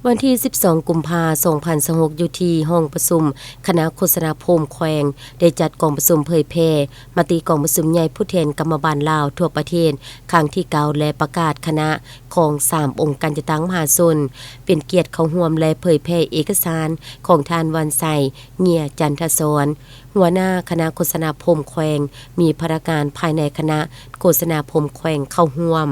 ວັນທີສິບສອງ ກຸມພາ ສອງພັນຊາວຫົກ ຢູ່ທີ່ຫ້ອງປະຊຸມຄະນະໂຄສະນາພົມແຂວງ ໄດ້ຈັດກອງປະຊຸມເຜີຍແຜ່ມະຕິກອງປະຊຸມໃຫຍ່ຜູ້ແທນກຳມະບານລາວທົ່ວປະເທດ ຄັ້ງທີເກົ້າ ແລະ ປະກາດຄະນະຂອງສາມອົງການຈັດຕັ້ງມະຫາຊົນ ເປັນກຽດເຂົ້າຮ່ວມ ແລະ ເຜີຍແຜ່ເອກະສານຂອງທ່ານ ວັນໄຊ ເງຍຈັນທະສອນ ຫົວໜ້າຄະນະໂຄສະນາພົມແຂວງ, ມີພະນັກງານພາຍໃນຄະນະໂຄສະນາພົມແຂວງເຂົ້າຮ່ວມ.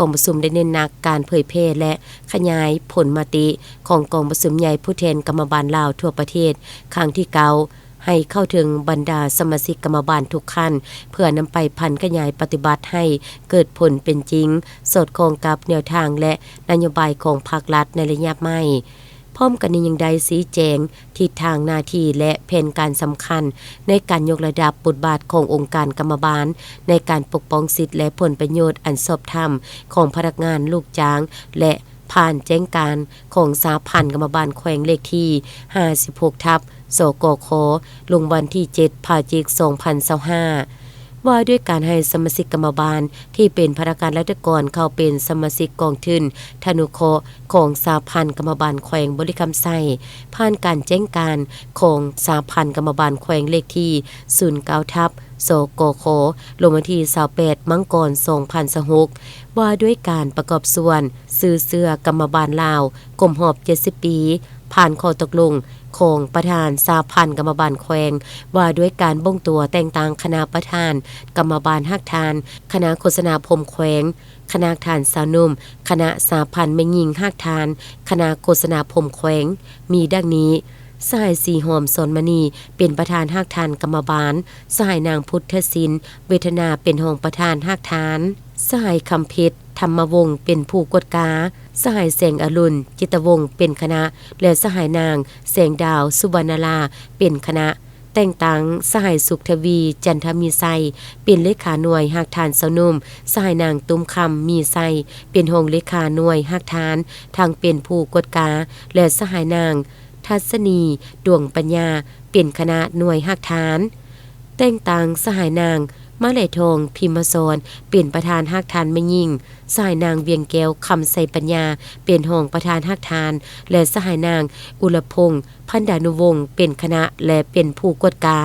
ກອງປະຊຸມໄດ້ເນັ້ນໜັກການເຜີຍແຜ່ ແລະ ຂະຫຍາຍຜົນມະຕິຂອງກອງປະຊຸມໃຫຍ່ຜູ້ແທນກຳມະບານລາວທົ່ວປະເທດ ຄັ້ງທີເກົ້າ ໃຫ້ເຂົ້າເຖິງບັນດາສະມາຊິກກຳມະບານທຸກຂັ້ນ ເພື່ອນຳໄປຜັນຂະຫຍາຍປະຕິບັດໃຫ້ເກີດຜົນເປັນຈິງ, ສອດຄ່ອງກັບແນວທາງ ແລະ ນະໂຍບາຍຂອງພັກລັດໃນໄລຍະໃໝ່. ພ້ອມກັນນີ້ຍັງໄດ້ຊີ້ແຈງທິດທາງໜ້າທີ່ ແລະ ແຜນການສຳຄັນໃນການຍົກລະດັບບົດບາດຂອງອົງການກຳມະບານ ໃນການປົກປ້ອງສິດ ແລະ ຜົນປະໂຫຍດອັນຊອບທຳຂອງພະນັກງານ, ລູກຈ້າງ ແລະ ຜ່ານແຈ້ງການຂອງສະຫະພັນກຳມະບານແຂວງ ເລກທີຫ້າສິບຫົກ ທັບ ສກຂ ລົງວັນທີເຈັດ ພະຈິກ ສອງພັນຊາວຫ້າ ວ່າດ້ວຍການໃຫ້ສະມາຊິກກຳມະບານທີ່ເປັນພະນັກງານລັດຖະກອນເຂົ້າເປັນສະມາຊິກກອງທຶນທະນຸເຄາະຂອງສະຫະພັນກຳມະບານແຂວງບໍລິຄຳໄຊ ຜ່ານການແຈ້ງການຂອງສະຫະພັນກຳມະບານແຂວງ ເລກທີສູນເກົ້າ ທັບ ສກຂ ລົງວັນທີຊາວແປດ ມັງກອນ ສອງພັນຊາວຫົກ ວ່າດ້ວຍການປະກອບສ່ວນຊື້ເສື້ອກຳມະບານລາວຄົບຮອບເຈັດສິບປີ ຜ່ານຂໍ້ຕົກລົງຂອງປະທານສະຫະພັນກຳມະບານແຂວງ ວ່າດ້ວຍການບົ່ງຕົວແຕ່ງຕັ້ງຄະນະປະທານກຳມະບານຮາກຖານ, ຄະນະໂຄສະນາພົມແຂວງ, ຄະນະຮາກຖານຊາວໜຸ່ມ, ຄະນະສະຫະພັນແມ່ຍິງຮາກຖານ, ຄະນະໂຄສະນາພົມແຂວງ ມີດັ່ງນີ້: ສະຫາຍ ສີຫອມ ສອນມະນີ ເປັນປະທານຮາກຖານກຳມະບານ, ສະຫາຍ ນາງ ພຸດທະສິນ ເວທະນາ ເປັນຮອງປະທານຮາກຖານ, ສະຫາຍ ຄຳເພັດ ທຳມະວົງ ເປັນຜູ້ກວດກາ, ສະຫາຍ ແສງອະລຸນ ຈິດຕະວົງ ເປັນຄະນະ ແລະ ສະຫາຍ ນາງ ແສງດາວ ສຸວັນນະລາ ເປັນຄະນະ. ແຕ່ງຕັ້ງສະຫາຍ ສຸກທະວີ ຈັນທະມີໄຊ ເປັນເລຂາໜ່ວຍຮາກຖານຊາວໜຸ່ມ, ສະຫາຍ ນາງ ຕຸ້ມຄຳ ມີໄຊ ເປັນຮອງເລຂາໜ່ວຍຮາກຖານ ທັງເປັນຜູ້ກວດກາ ແລະ ສະຫາຍ ນາງ ທັດສະນີ ດວງປັນຍາ ເປັນຄະນະໜ່ວຍຮາກຖານ. ແຕ່ງຕັ້ງສະຫາຍ ນາງ ມາໄຫຼທອງ ພິມມະສອນ ເປັນປະທານຮາກຖານແມ່ຍິງ, ສະຫາຍ ນາງ ວຽງແກ້ວ ຄຳໄຊປັນຍາ ເປັນຮອງປະທານຮາກຖານ ແລະ ສະຫາຍ ນາງ ອຸລະພົງ ພັນດານຸວົງ ເປັນຄະນະ ແລະ ເປັນຜູ້ກວດກາ.